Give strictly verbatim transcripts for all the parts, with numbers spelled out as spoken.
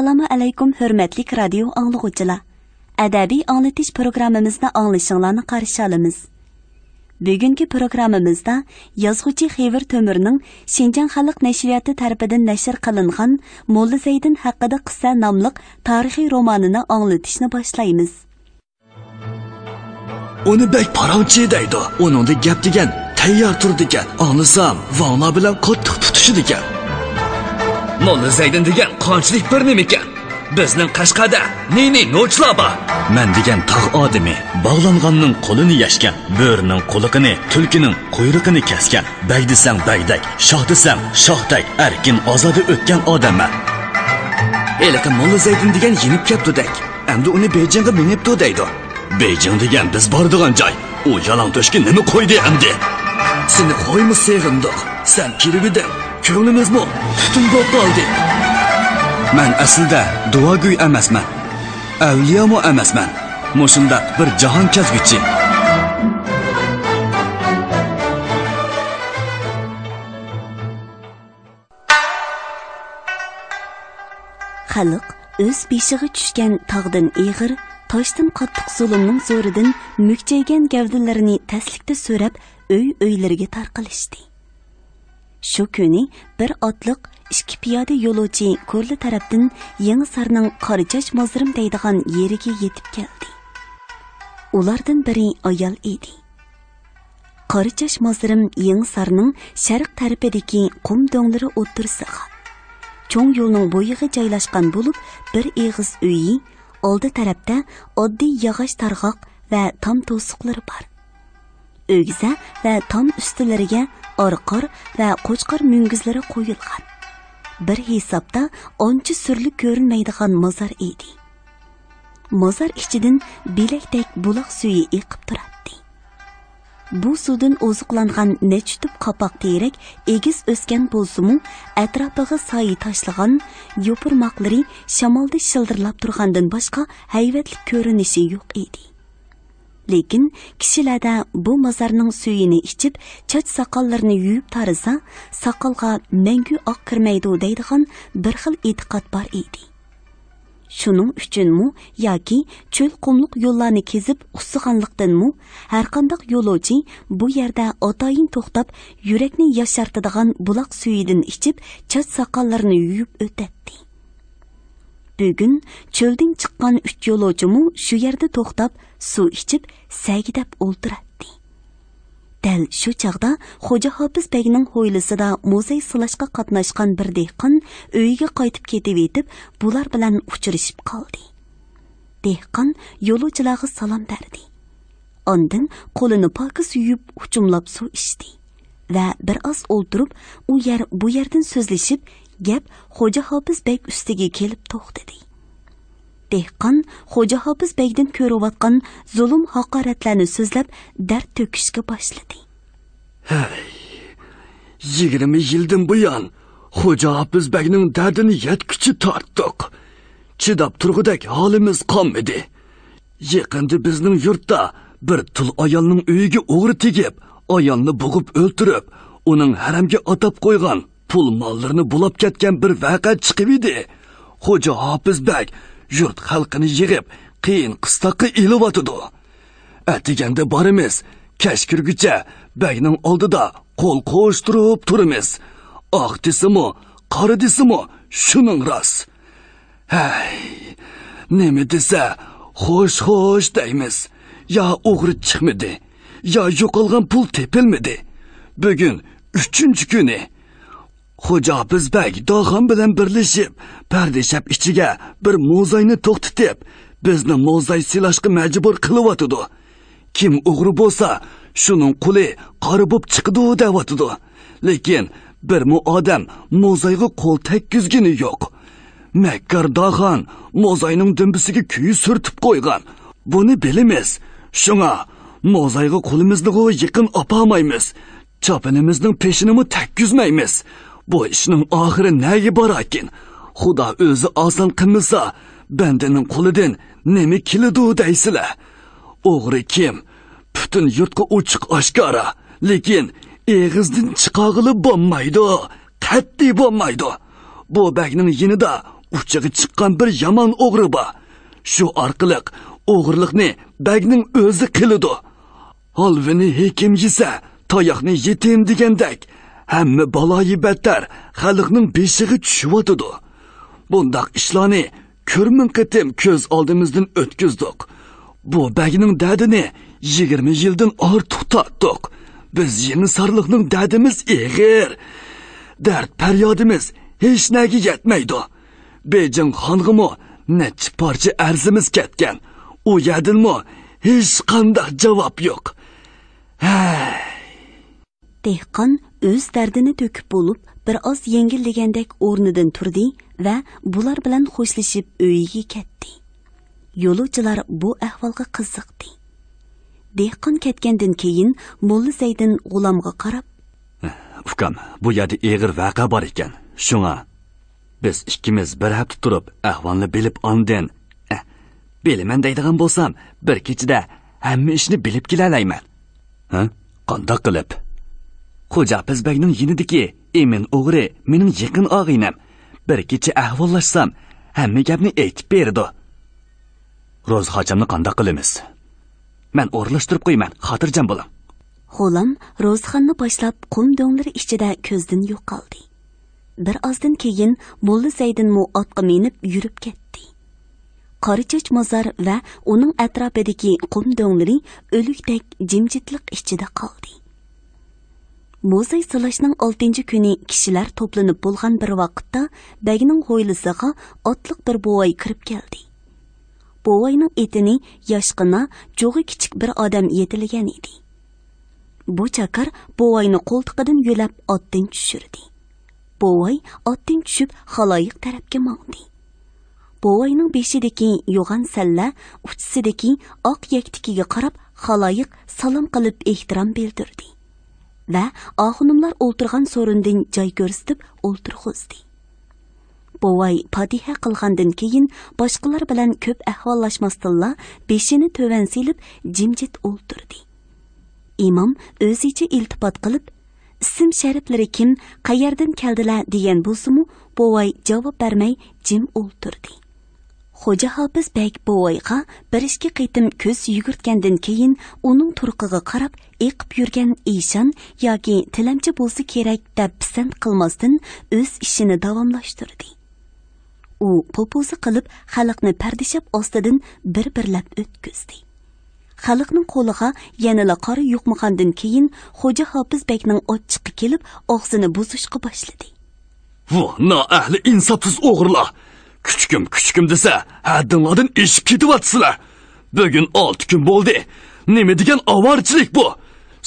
ئەسسالامۇ ئەلەيكۇم، ھۆرمەتلىك رادىيو ئاڭلىغۇچىلار! ئەدەبىي ئاڭلىتىش پروگراممىمىزنى ئاڭلىشىڭلارنى قارشى ئالىمىز. بۈگۈنكى پروگراممىمىزدا يازغۇچى خېۋىر تۆمۈرنىڭ شىنجاڭ خەلق نەشرىياتى تەرىپىدىن نەشر قىلىنغان موللا زەيدىن ھەققىدە قىسسە ناملىق تارىخىي رومانىنى ئاڭلىتىشنى باشلايمىز. ئۇنى بەك پاراڭچى دەيدۇ. ئۇنىڭدا گەپ دېگەن تەييار تۇرىدىكەن. ئاڭلىسام، ۋاڭلار بىلەن قاتتىق تۇتىشىدىكەن. موللا زەيدىن دېگەن قانچىلىك بىر نېمىكەن؟ بىزنىڭ قەشقەردە نى-نى نوچىلار بار. مەن دېگەن تاغ ئادىمى، باغلانغاننىڭ قولىنى يەشكەن، بۆرىنىڭ قۇلىقىنى، تۈلكىنىڭ قۇيرۇقىنى كەسكەن، بەگ دېسەڭ بەگدەك، شاھ دېسەڭ شاھتەك، ئەركىن ئازادە ئۆتكەن ئادەممەن. ھېلىقى موللا زەيدىن دېگەن يېنىپ كەپتۇدەك. ئەمدى ئۇنى بېيجىڭغا مېڭىپتۇ دەيدۇ. بېيجىڭ دېگەن بىز بارىدىغان جاي. ئۇ يالاڭ تۆشكە نېمە قويدى ئەمدى؟ سېنى قويمۇ سېغىندۇق. سەن كېلىۋىدىڭ، كۆڭلىمىزمۇ پۈتۈن بولۇپ قالدى. مەن ئەسلىدە دۇئاگوي ئەمەسمەن. ئەۋلىيامۇ ئەمەسمەن. مۇشۇنداق بىر جاھان كەزگۈچى. خەلق ئۆز بېشىغا چۈشكەن تاغدىن ئېغىر، تاشتىن قاتتىق زۇلۇمنىڭ زورىدىن مۈكچەيگەن گەۋدىلىرىنى تەسلىكتە سۆرەپ، ئۆي-ئۆيلىرىگە تارقىلىشتى. شۇ كۈنى بىر ئاتلىق، ئىككى پىيادە يولۇچى كورلا تەرەپتىن يېڭىسارنىڭ قاراچاش مازىرىم دەيدىغان يېرىگە يېتىپ كەلدى. ئۇلاردىن بىرى ئايال ئىدى. قاراچاش مازىرىم يېڭىسارنىڭ شەرق تەرىپىدىكى قۇم دۆڭلىرى ئوتتۇرىسىغا، چوڭ يولنىڭ بويىغا جايلاشقان بولۇپ، بىر ئېغىز ئۆيى، ئالدى تەرەپتە ئاددىي ياغاچ تارغاق ۋە تام توسۇقلىرى بار. ئۆگزە ۋە تام ئۈستىلىرىگە ئارقار ۋە قوچقار مۈڭگۈزلىرى قويۇلغان. بىر ھېسابتا ئانچە سۈرلۈك كۆرۈنمەيدىغان مازار ئىدى. مازار ئىچىدىن بىلەكتەك بۇلاق سۈيى ئېقىپ تۇراتتى. بۇ سۇدىن ئوزۇقلانغان نەچچە تۈپ قاپاق تېرەك ئېگىز ئۆسكەن بولسىمۇ، ئەتراپىغا سايە تاشلىغان، يوپۇرماقلىرى شامالدا شىلدىرلاپ تۇرغاندىن باشقا ھەيۋەتلىك كۆرۈنۈشى يوق ئىدى. لېكىن كىشىلەردە بۇ مازارنىڭ سۈيىنى ئىچىپ، چاچ ساقاللىرىنى يۇيۇپ تارىسا، ساقالغا مەڭگۈ ئاق كىرمەيدۇ دەيدىغان بىر خىل ئېتىقاد بار ئىدى. شۇنىڭ ئۈچۈنمۇ ياكى چۆل قۇملۇق يوللارنى كېزىپ ئۇسسىغانلىقتىنمۇ، ھەرقانداق يولۇچى بۇ يەردە ئاتايىن توختاپ، يۈرەكنى ياشارتىدىغان بۇلاق سۈيىدىن ئىچىپ، چاچ ساقاللىرىنى يۇيۇپ ئۆتەتتى. بۈگۈن چۆلدىن چىققان ئۈچ يولۇچىمۇ شۇ يەردە توختاپ، سۇ ئىچىپ، سەگىدەپ ئولتۇراتتى. دەل شۇ چاغدا خوجا ھاپىز بەگنىڭ ھويلىسىدا موزاي سىلاشقا قاتناشقان بىر دېھقان ئۆيىگە قايتىپ كېتىۋېتىپ، بۇلار بىلەن ئۇچرىشىپ قالدى. دېھقان يولۇچىلارغا سالام بەردى. ئاندىن قولىنى پاكىز يۇيۇپ، ئۇچۇملاپ سۇ ئىچتى ۋە بىر ئاز ئولتۇرۇپ، ئۇ يەر بۇ يەردىن سۆزلىشىپ، گەپ خوجا ھاپىز بەگ ئۈستىگە كېلىپ توختىدى. دېھقان خوجا ھاپىز بەگدىن كۆرۈۋاتقان زۇلۇم ھاقارەتلەرنى سۆزلەپ، دەرد تۆكۈشكە باشلىدى. ھەي، يىگىرمە يىلدىن بۇيان خوجا ھاپىز بەگنىڭ دەردىنى يەتكۈچە تارتتۇق. چىداپ تۇرغۇدەك ھالىمىز قالمىدى. يېقىندا بىزنىڭ يۇرتتا بىر تۇل ئايالنىڭ ئۆيىگە ئوغرى تېگىپ، ئايالنى بوغۇپ ئۆلتۈرۈپ، ئۇنىڭ ھەرەمگە ئاتاپ قويغان پۇل ماللىرىنى بۇلاپ كەتكەن بىر ۋەقە چىقىۋىدى. خوجا ھاپىز بەگ يۇرت خەلقىنى يىغىپ، قىيىن قىستاققا ئېلىۋاتىدۇ. ئەتىگەندە بارىمىز، كەچ كىرگۈچە بەگنىڭ ئالدىدا قول قوشتۇرۇپ تۇرىمىز. ئاق دېسىمۇ، قارا دېسىمۇ، شۇنىڭ راست. ھەي، نېمە دېسە، خوش-خوش دەيمىز. يا ئوغرى چىقمىدى، يا يوقالغان پۇل تېپىلمىدى. بۈگۈن ئۈچىنچى كۈنى. خوجا ھاپىز بەگ داخان بىلەن بىرلىشىپ، پەردىشەپ ئىچىگە بىر موزاينى توختىتىپ، بىزنى موزاي سىلاشقا مەجبۇر قىلىۋاتىدۇ. كىم ئوغرى بولسا، شۇنىڭ قولى قارا بوپ چىقىدۇ دەۋاتىدۇ. لېكىن بىرمۇ ئادەم موزايغا قول تەگكۈزگىنى يوق. مەككار داخان موزاينىڭ دۈمبىسىگە كۈيە سۈرتۈپ قويغان. بۇنى بىلىمىز. شۇڭا موزايغا قولىمىزنىغۇ يېقىن ئاپارمايمىز. چاپىنىمىزنىڭ پېشىنىمۇ تەگكۈزمەيمىز. بۇ ئىشنىڭ ئاخىرى نەگە باراركىن؟ خۇدا ئۆزى ئاسان قىلمىسا، بەندىنىڭ قولىدىن نېمە كېلىدۇ دەيسىلە؟ ئوغرى كىم؟ پۈتۈن يۇرتقا ئوچۇق ئاشكارا. لېكىن ئېغىزدىن چىقارغىلى بولمايدۇ. قەتئىي بولمايدۇ. بۇ بەگنىڭ يېنىدا ئۇچىغا چىققان بىر يامان ئوغرى بار. شۇ ئارقىلىق ئوغرىلىقنى بەگنىڭ ئۆزى قىلىدۇ. ھالۋىنى ھېكىم يېسە، تاياقنى يېتىم دېگەندەك، ھەممە بالايى بەتتەر خەلقنىڭ بېشىغا چۈشۈۋاتىدۇ. بۇنداق ئىشلارنى كۆرمىڭ قېتىم كۆز ئالدىمىزدىن ئۆتكۈزدۇق. بۇ بەگنىڭ دەردىنى يىگىرمە يىلدىن ئارتۇق تارتتۇق. بىز يېڭىسارلىقنىڭ دەردىمىز ئېغىر. دەرد پەريادىمىز ھېچنەگە يەتمەيدۇ. بېيجىڭ خانغىمۇ نەچچە پارچە ئەرزىمىز كەتكەن. ئۇ يەردىنمۇ ھېچقانداق جاۋاب يوق. ھەي. دېھقان ئۆز دەردىنى تۆكۈپ بولۇپ، بىر ئاز يەڭگىللىگەندەك ئورنىدىن تۇردى ۋە بۇلار بىلەن خوشلىشىپ ئۆيىگە كەتتى. يولۇچىلار بۇ ئەھۋالغا قىزىقتى. دېھقان كەتكەندىن كېيىن موللا زەيدىن غۇلامغا قاراپ، ئۇكام، بۇ يەردە ئېغىر ۋەقە بار ئىكەن. شۇڭا بىز ئىككىمىز بىر ھەپتە تۇرۇپ، ئەھۋالنى بىلىپ ئاندىن، ئە، بىلىمەن دەيدىغان بولسام، بىر كېچىدە ھەممە ئىشنى بىلىپ كېلەلەيمەن. ھە؟ قانداق قىلىپ؟ خوجا ھاپىز بەگنىڭ يېنىدىكى ئىمىن ئوغرى مېنىڭ يېقىن ئاغىنەم. بىر كېچە ئەھۋاللاشسام، ھەممە گەپنى ئېيتىپ بېرىدۇ. روزىخاچامنى قانداق قىلىمىز؟ مەن ئورۇنلاشتۇرۇپ قويىمەن، خاتىرجەم بولۇڭ. غۇلام روزىخاننى باشلاپ، قۇم دۆڭلىرى ئىچىدە كۆزدىن يوقالدى. بىر ئازدىن كېيىن موللا زەيدىنمۇ ئاتقا مىنىپ يۈرۈپ كەتتى. قارىچاچ مازار ۋە ئۇنىڭ ئەتراپىدىكى قۇم دۆڭلىرى ئۆلۈكتەك جىمجىتلىق ئىچىدە قالدى. موزاي سىلاشنىڭ ئالتىنچى كۈنى كىشىلەر توپلىنىپ بولغان بىر ۋاقىتتا، بەگنىڭ ھويلىسىغا ئاتلىق بىر بوۋاي كىرىپ كەلدى. بوۋاينىڭ ئېتىنى ياشقىنا، جۇغى كىچىك بىر ئادەم يېتىلىگەن ئىدى. بۇ چاكار بوۋاينى قولتۇقىدىن يۆلەپ ئاتتىن چۈشۈردى. بوۋاي ئاتتىن چۈشۈپ، خالايىق تەرەپكە ماڭدى. بوۋاينىڭ بېشىدىكى يوغان سەللە، ئۇچىسىدىكى ئاق يەكتىكىگە قاراپ، خالايىق سالام قىلىپ ئېھتىرام بىلدۈردى ۋە ئاخۇنۇملار ئولتۇرغان سورۇندىن جاي كۆرسىتىپ ئولتۇرغۇزدى. بوۋاي پاتىھە قىلغاندىن كېيىن، باشقىلار بىلەن كۆپ ئەھۋاللاشماستىنلا، بېشىنى تۆۋەن سېلىپ، جىمجىت ئولتۇردى. ئىمام ئۆزىچە ئىلتىپات قىلىپ، «ئىسىم شەرىپلىرى كىم، قەيەردىن كەلدىلەر؟» دېگەن بولسىمۇ، بوۋاي جاۋاب بەرمەي، جىم ئولتۇردى. خوجا ھاپىز بەگ بوۋايغا بىر ئىككى قېتىم كۆز يۈگۈرتكەندىن كېيىن، ئۇنىڭ تۇرقىغا قاراپ، ئېقىپ يۈرگەن ئىشان ياكى تىلەمچى بولسا كېرەك دەپ پىسەنت قىلماستىن، ئۆز ئىشىنى داۋاملاشتۇردى. ئۇ پوپوزا قىلىپ، خەلقنى پەردىشاپ ئاستىدىن بىر-بىرلەپ ئۆتكۈزدى. خەلقنىڭ قولىغا يەنىلا قارا يۇقمىغاندىن كېيىن، خوجا ھاپىز بەگنىڭ ئاچچىقى كېلىپ، ئاغزىنى بۇزۇشقا باشلىدى. ۋۇ، نائەھلى ئىنساپسىز ئوغرىلار! كۈچۈكۈم، كۈچۈكۈم دېسە، ھەددىڭلاردىن ئېشىپ كېتىۋاتىسىلەر. بۈگۈن ئالتە كۈن بولدى. نېمە دېگەن ئاۋارىچىلىك بۇ؟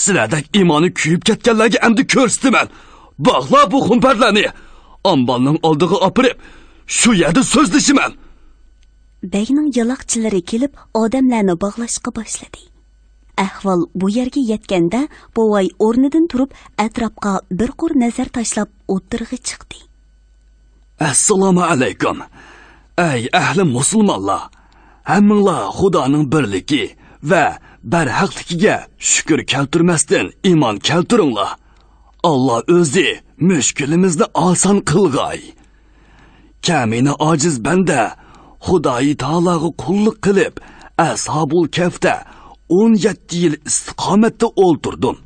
سىلەردەك ئىمانى كۆيۈپ كەتكەنلەرگە ئەمدى كۆرسىتىمەن. باغلا بۇ خۇمپەرلەرنى. ئامبالنىڭ ئالدىغا ئاپىرىپ، شۇ يەردە سۆزلىشىمەن. بەگنىڭ يالاقچىلىرى كېلىپ، ئادەملەرنى باغلاشقا باشلىدى. ئەھۋال بۇ يەرگە يەتكەندە، بوۋاي ئورنىدىن تۇرۇپ، ئەتراپقا بىر قۇر نەزەر تاشلاپ، ئوتتۇرىغا چىقتى. ئەسسالامۇ ئەلەيكۇم! ئەي ئەھلى مۇسۇلمانلار! ھەممىڭلار خۇدانىڭ بىرلىكى ۋە بەرھەقلىكىگە شۈكۈر كەلتۈرمەستىن ئىمان كەلتۈرۈڭلار! ئاللا ئۆزى مۈشكۈلىمىزنى ئاسان قىلغاي! كەمىنە ئاجىز بەندە خۇدايى تائالاغا قۇللۇق قىلىپ، ئەسھابۇل كەھفتە ئون يەتتە يىل ئىستىقامەتتە ئولتۇردۇم.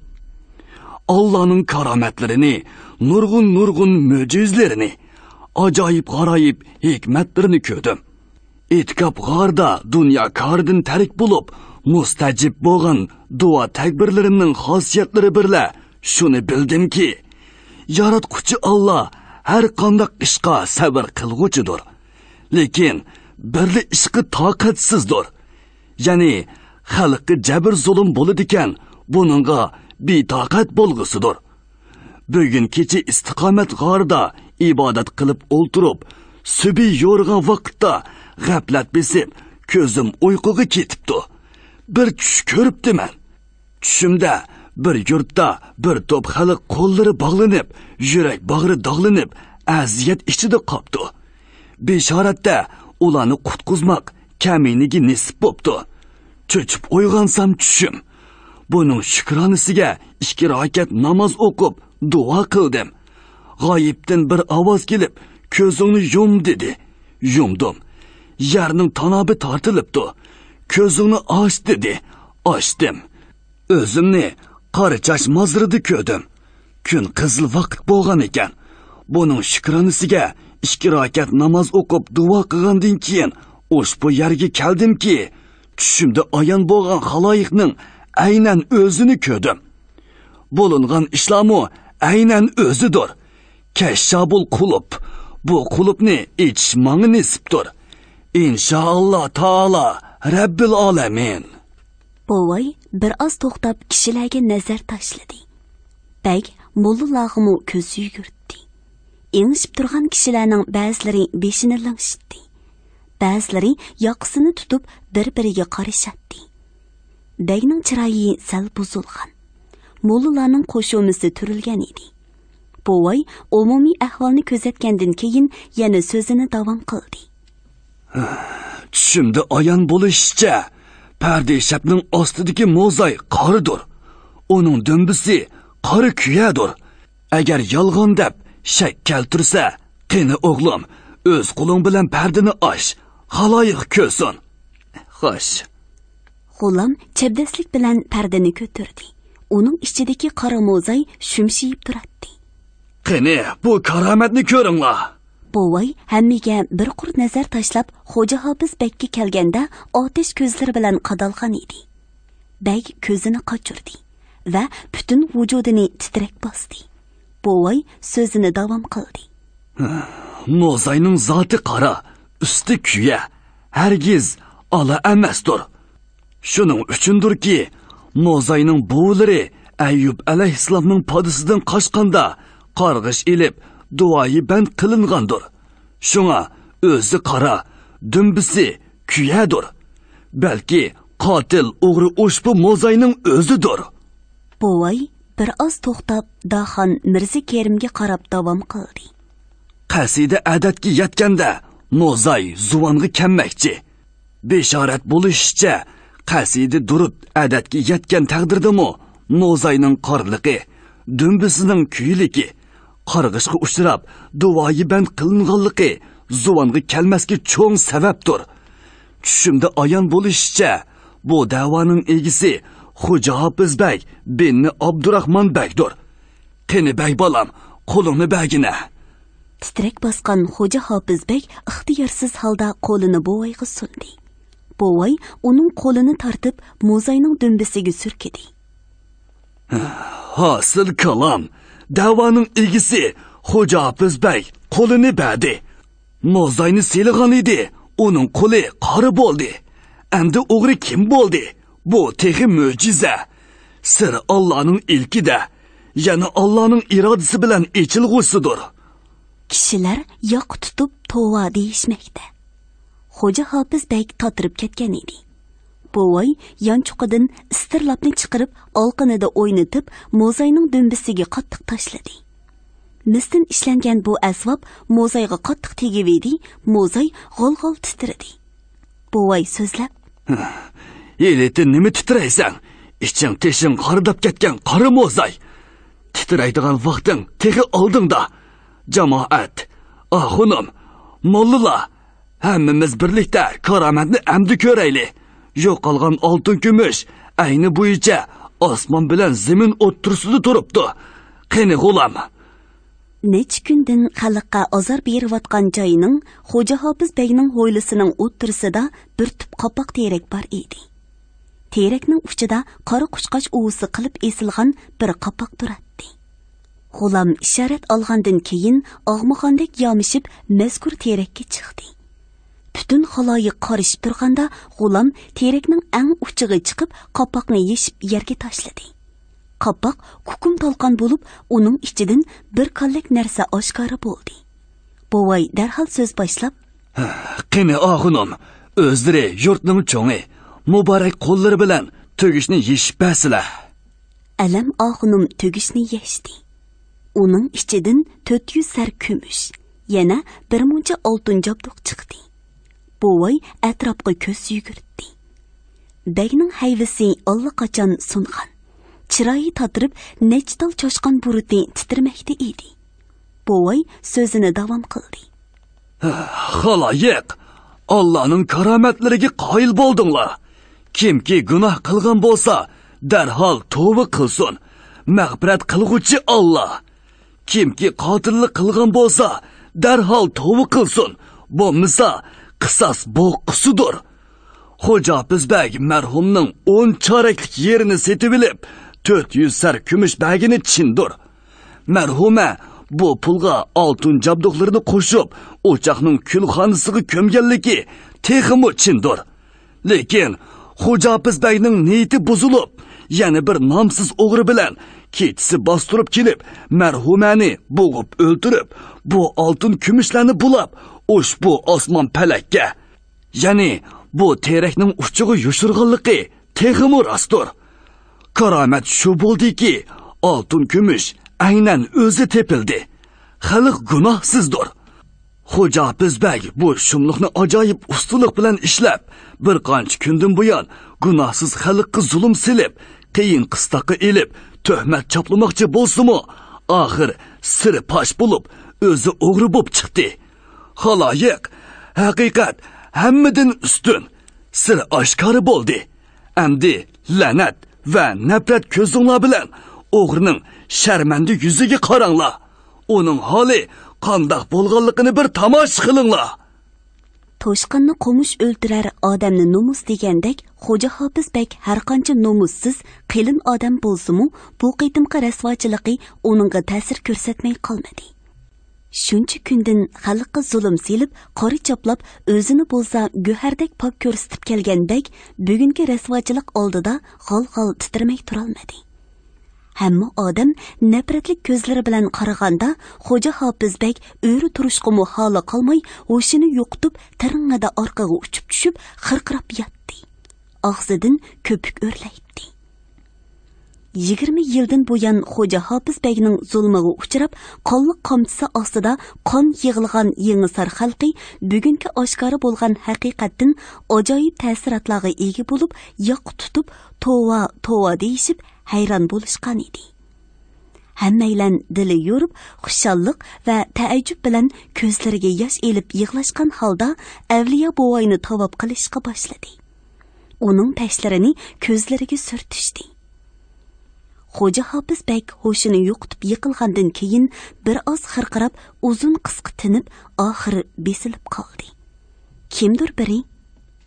ئاللانىڭ كارامەتلىرىنى، نۇرغۇن-نۇرغۇن مۆجىزىلىرىنى، ئاجايىپ-غارايىپ ھېكمەتلىرىنى كۆردۈم. ئېتىكاپ غارىدا دۇنيا كارىدىن تەرك بولۇپ، مۇستەجىب بولغان دۇئا تەكبىرلىرىمنىڭ خاسىيەتلىرى بىرلە شۇنى بىلدىمكى، ياراتقۇچى ئاللا ھەر قانداق ئىشقا سەۋر قىلغۇچىدۇر. لېكىن بىرلا ئىشقا تاقەتسىزدۇر. يەنى خەلققە جەبىر-زۇلۇم بولىدىكەن، بۇنىڭغا بىتاقەت بولغۇسىدۇر. بۈگۈن كېچە ئىستىقامەت غارىدا ئىبادەت قىلىپ ئولتۇرۇپ، سۈبھى يورۇغان ۋاقىتتا غەپلەت بېسىپ، كۆزۈم ئۇيقۇغا كېتىپتۇ. بىر چۈش كۆرۈپتىمەن. چۈشۈمدە بىر يۇرتتا بىر توپ خەلق قوللىرى باغلىنىپ، يۈرەك باغرى داغلىنىپ، ئەزىيەت ئىچىدە قاپتۇ. بېشارەتتە ئۇلارنى قۇتقۇزماق كەمىنىگە نېسىپ بوپتۇ. چۆچۈپ ئويغانسام چۈشۈم. بۇنىڭ شۈكرانىسىگە ئىككى راكەت ناماز ئوقۇپ، دۇئا قىلدىم. غايىبتىن بىر ئاۋاز كېلىپ، «كۆزۈڭنى يۇم» دېدى. يۇمدۇم. يەرنىڭ تانابى تارتىلىپتۇ. كۆزۈڭنى ئاچ دېدى. ئاچتىم. ئۆزۈمنى قارا چاچ مازىرىدا كۆردۈم. كۈن قىزىل ۋاقىت بولغان ئىكەن. بۇنىڭ شۈكرانىسىگە ئىككى راكەت ناماز ئوقۇپ دۇئا قىلغاندىن كېيىن ئۇشبۇ يەرگە كەلدىمكى، چۈشۈمدە ئايان بولغان خالايىقنىڭ ئەينەن ئۆزىنى كۆردۈم. بولۇنغان ئىشلارمۇ ئەينەن ئۆزىدۇر. كەششابۇل قۇلۇپ، بۇ قۇلۇپنى ئېچىش ماڭا نېسىپتۇر. ئىنشائاللا تائالا رەببىل ئالەمىن. بوۋاي بىر ئاز توختاپ كىشىلەرگە نەزەر تاشلىدى. بەگ موللىلارغىمۇ كۆز يۈگۈرتتى. ئېڭىشىپ تۇرغان كىشىلەرنىڭ بەزىلىرى بېشىنى لىڭشىتتى. بەزىلىرى ياقىسىنى تۇتۇپ بىر-بىرىگە قارىشاتتى. بەگنىڭ چىرايى سەل بۇزۇلغان. موللىلارنىڭ قوشۇمىسى تۈرۈلگەن ئىدى. بوۋاي ئومۇمىي ئەھۋالنى كۆزەتكەندىن كېيىن يەنە سۆزىنى داۋام قىلدى. چۈشۈمدە ئايان بولۇشىچە، پەردىشەپنىڭ ئاستىدىكى موزاي قارىدۇر. ئۇنىڭ دۈمبىسى قارا كۈيەدۇر. ئەگەر يالغان دەپ شەك كەلتۈرسە، قېنى ئوغلۇم، ئۆز قولۇڭ بىلەن پەردىنى ئاچ، خالايىق كۆرسۇن. خوش. غۇلام چەبدەسلىك بىلەن پەردىنى كۆتۈردى. ئۇنىڭ ئىچىدىكى قارا موزاي شۈمشىيىپ تۇراتتى. قېنى، بۇ كارامەتنى كۆرۈڭلار! بوۋاي ھەممىگە بىر قۇر نەزەر تاشلاپ، خوجا ھاپىز بەگكە كەلگەندە ئاتەش كۆزلىرى بىلەن قادالغان ئىدى. بەگ كۆزىنى قاچۇردى ۋە پۈتۈن ۋۇجۇدىنى تىترەك باستى. بوۋاي سۆزىنى داۋام قىلدى. موزاينىڭ زاتى قارا، ئۈستى كۈيە، ھەرگىز ئالا ئەمەستۇر. شۇنىڭ ئۈچۈندۇركى، موزاينىڭ بوۋىلىرى ئەييۇب ئەلەيھىسسالامنىڭ پادىسىدىن قاچقاندا قارغىش ئېلىپ، دۇئايى بەند قىلىنغاندۇر. شۇڭا ئۆزى قارا، دۈمبىسى كۈيەدۇر. بەلكى قاتىل ئوغرى ئۇشبۇ موزاينىڭ ئۆزىدۇر. بوۋاي بىر ئاز توختاپ، داخان مىرزا كېرىمگە قاراپ داۋام قىلدى. قەسىدە ئەدەتكە يەتكەندە، موزاي زۇۋانغا كەلمەكچى. بېشارەت بولۇشىچە، قەسىدە دۇرۇت ئەدەتكە يەتكەن تەقدىردىمۇ، موزاينىڭ قارىلىقى، دۈمبىسىنىڭ كۈيلۈكى، قارغىشقا ئۇچراپ، دۇۋايى بەند قىلىنغانلىقى زۇۋانغا كەلمەسكە چوڭ سەۋەبتۇر. چۈشۈمدە ئايان بولۇشىچە، بۇ دەۋانىڭ ئىگىسى خوجا ھاپىز بەگ بىننى ئابدۇراخمان بەگدۇر. قېنى بەگ بالام، قولۇڭنى بەرگىنە. تىترەك باسقان خوجا ھاپىز بەگ ئىختىيارسىز ھالدا قولىنى بوۋايغا سۇندى. بوۋاي ئۇنىڭ قولىنى تارتىپ، موزاينىڭ دۈمبىسىگە سۈركىدى. ھاسىل كالام، دەۋانىڭ ئىگىسى خوجا ھاپىز بەگ قولىنى بەردى. موزاينى سىلىغان ئىدى، ئۇنىڭ قولى قارا بولدى. ئەمدى ئوغرى كىم بولدى؟ بۇ تېخى مۆجىزە. سىر ئاللانىڭ ئىلكىدە، يەنە ئاللانىڭ ئىرادىسى بىلەن ئېچىلغۇسىدۇر. كىشىلەر ياقا تۇتۇپ توۋا دېيىشمەكتە. خوجا ھاپىز بەگ تاتىرىپ كەتكەن ئىدى. بوۋاي يانچۇقىدىن ئىستىرلاپنى چىقىرىپ، ئالىقىنىدا ئوينىتىپ، موزاينىڭ دۈمبىسىگە قاتتىق تاشلىدى. مىستىن ئىشلەنگەن بۇ ئەسۋاب موزايغا قاتتىق تېگىۋىدى، موزاي غال-غال تىترىدى. بوۋاي سۆزلەپ، ھېلىتى نېمە تىترەيسەن؟ ئىچىڭ تېشىڭ قارىداپ كەتكەن قارا موزاي! تىترەيدىغان ۋاقتىڭ تېخى ئالدىڭدا. جامائەت، ئاخۇنۇم، موللىلار، ھەممىمىز بىرلىكتە كارامەتنى ئەمدى كۆرەيلى. يوقالغان ئالتۇن كۈمۈش ئەينى بويىچە ئاسمان بىلەن زېمىن ئوتتۇرىسىدا تۇرۇپتۇ. قېنى غۇلام! نەچچە كۈندىن خەلققە ئازار بېرىۋاتقان جاينىڭ خوجا ھاپىز بەگنىڭ ھويلىسىنىڭ ئوتتۇرىسىدا بىر تۈپ قاپاق تېرەك بار ئىدى. تېرەكنىڭ ئۇچىدا قارا قۇشقاچ ئۇۋىسى قىلىپ ئېسىلغان بىر قاپاق تۇراتتى. غۇلام ئىشارەت ئالغاندىن كېيىن، ئاغمىغاندەك يامىشىپ مەزكۇر تېرەككە چىقتى. پۈتۈن خالايىق قارىشىپ تۇرغاندا، غۇلام تېرەكنىڭ ئەڭ ئۇچىغا چىقىپ، قاپاقنى يېشىپ يەرگە تاشلىدى. قاپاق كۇكۇم تالقان بولۇپ، ئۇنىڭ ئىچىدىن بىر كاللەك نەرسە ئاشكارا بولدى. بوۋاي دەرھال سۆز باشلاپ، قېنى ئاخۇنۇم، ئۆزلىرى يۇرتنىڭ چوڭى، مۇبارەك قوللىرى بىلەن تۈگۈشنى يېشىپ بەرسىلە. ئەلەم ئاخۇنۇم تۈگۈشنى يەشتى. ئۇنىڭ ئىچىدىن تۆت يۈز سەر كۈمۈش، يەنە بىر مۇنچە ئالتۇن جابدۇق چىقتى. بوۋاي ئەتراپقا كۆز يۈگۈرتتى. بەگنىڭ ھەيۋىسى ئاللىقاچان سۇنغان. چىرايى تاتىرىپ، نەچچە تال چاشقان بۇرۇتى تىترىمەكتە ئىدى. بوۋاي سۆزىنى داۋام قىلدى. خالايىق، ئاللانىڭ كارامەتلىرىگە قايىل بولدۇڭلار. كىمكى گۇناھ قىلغان بولسا، دەرھال توۋا قىلسۇن. مەغپىرەت قىلغۇچى ئاللا. كىمكى قاتىللىق قىلغان بولسا، دەرھال توۋا قىلسۇن. بولمىسا، قىساس بوغقۇسىدۇر. خوجا ھاپىز بەگ مەرھۇمنىڭ ئون چارەكلىك يېرىنى سېتىۋېلىپ، تۆت يۈز سەر كۈمۈش بەرگىنى چىندۇر. مەرھۇمە بۇ پۇلغا ئالتۇن جابدۇقلىرىنى قوشۇپ، ئوچاقنىڭ كۈلخانىسىغا كۆمگەنلىكى تېخىمۇ چىندۇر. لېكىن خوجا ھاپىز بەگنىڭ نىيىتى بۇزۇلۇپ، يەنە بىر نامسىز ئوغرى بىلەن كېچىسى باستۇرۇپ كېلىپ، مەرھۇمەنى بوغۇپ ئۆلتۈرۈپ، بۇ ئالتۇن كۈمۈشلەرنى بۇلاپ، ئۇشبۇ ئاسمان پەلەككە، يەنى بۇ تېرەكنىڭ ئۇچىغا يوشۇرغانلىقى تېخىمۇ راستتۇر. كارامەت شۇ بولدىكى، ئالتۇن كۈمۈش ئەينەن ئۆزى تېپىلدى. خەلق گۇناھسىزدۇر. خوجا ھاپىز بەگ بۇ شۇملۇقنى ئاجايىپ ئۇستىلىق بىلەن ئىشلەپ، بىر قانچە كۈندىن بۇيان گۇناھسىز خەلققە زۇلۇم سېلىپ، قىيىن قىستاققا ئېلىپ، تۆھمەت چاپلىماقچى بولسىمۇ، ئاخىر سىرى پاش بولۇپ، ئۆزى ئوغرى بولۇپ چىقتى. خالايىق، ھەقىقەت ھەممىدىن ئۈستۈن. سىر ئاشكارا بولدى. ئەمدى لەنەت ۋە نەپرەت كۆزۈڭلار بىلەن ئوغرىنىڭ شەرمەندە يۈزىگە قاراڭلار. ئۇنىڭ ھالى قانداق بولغانلىقىنى بىر تاماشا قىلىڭلار. توشقاننى قومۇش ئۆلتۈرەر، ئادەمنى نومۇس دېگەندەك، خوجا ھاپىز بەگ ھەرقانچە نومۇسسىز، قېلىن ئادەم بولسىمۇ، بۇ قېتىمقى رەسۋاچىلىقى ئۇنىڭغا تەسىر كۆرسەتمەي قالمىدى. شۇنچە كۈندىن خەلققە زۇلۇم سېلىپ، قارا چاپلاپ، ئۆزىنى بولسا گۆھەردەك پاك كۆرسىتىپ كەلگەن بەگ بۈگۈنكى رەسۋاچىلىق ئالدىدا غال-غال تىترىمەي تۇرالمىدى. ھەممە ئادەم نەپرەتلىك كۆزلىرى بىلەن قارىغاندا، خوجا ھاپىز بەگ ئۆرە تۇرۇشقىمۇ ھالى قالماي، ھوشىنى يوقىتىپ، تىرىڭڭىدە ئارقىغا ئۇچۇپ چۈشۈپ، خىرقىراپ ياتتى. ئاغزىدىن كۆپۈك ئۆرلەيتتى. يىگىرمە يىلدىن بۇيان خوجا ھاپىز بەگنىڭ زۇلمىغا ئۇچراپ، قانلىق قامچىسى ئاستىدا قان يىغلىغان يېڭىسار خەلقى بۈگۈنكى ئاشكارا بولغان ھەقىقەتتىن ئاجايىپ تەسىراتلارغا ئىگە بولۇپ، ياقا تۇتۇپ، توۋا، توۋا دېيىشىپ، ھەيران بولۇشقان ئىدى. ھەممەيلەن دىلى يورۇپ، خۇشاللىق ۋە تەئەججۈپ بىلەن كۆزلىرىگە ياش ئېلىپ يىغلاشقان ھالدا ئەۋلىيا بوۋاينى تاۋاپ قىلىشقا باشلىدى. ئۇنىڭ پەشلىرىنى كۆزلىرىگە سۈرتۈشتى. خوجا ھاپىز بەگ ھوشىنى يوقىتىپ يىقىلغاندىن كېيىن، بىر ئاز خىرقىراپ، ئۇزۇن قىسقا تىنىپ، ئاخىر بېسىلىپ قالدى. كىمدۇر بىرى: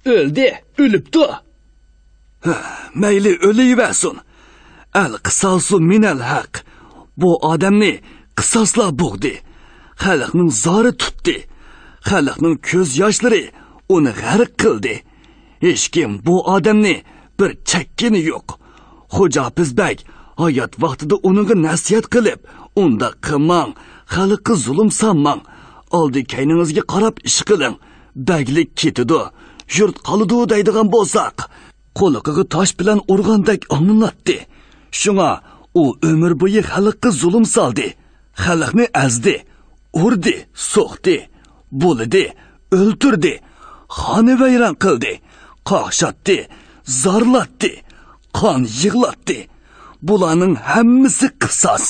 «ئۆلدى، ئۆلۈپتۇ!» «ھە، مەيلى، ئۆلۈۋەرسۇن. ئەل قىساسۇ مىنەل ھەق. بۇ ئادەمنى قىساسلار بوغدى. خەلقنىڭ زارى تۇتتى. خەلقنىڭ كۆز ياشلىرى ئۇنى غەرق قىلدى. ھېچكىم بۇ ئادەمنى بىر چەككىنى يوق. خوجا ھاپىز بەگ ھايات ۋاقتىدا ئۇنىڭغا نەسىھەت قىلىپ، ئۇنداق قىلماڭ، خەلققە زۇلۇم سالماڭ، ئالدى كەينىڭىزگە قاراپ ئىش قىلىڭ، بەگلىك كېتىدۇ، يۇرت قالىدۇ دەيدىغان بولساق، قۇلىقىغا تاش بىلەن ئۇرغاندەك ئاڭلىناتتى. شۇڭا ئۇ ئۆمۈر بويى خەلققە زۇلۇم سالدى، خەلقنى ئەزدى، ئۇردى، سوقتى، بۇلىدى، ئۆلتۈردى، خانىۋەيران قىلدى، قاقشاتتى، زارلاتتى، قان يىغلاتتى. بۇلارنىڭ ھەممىسى قىساس.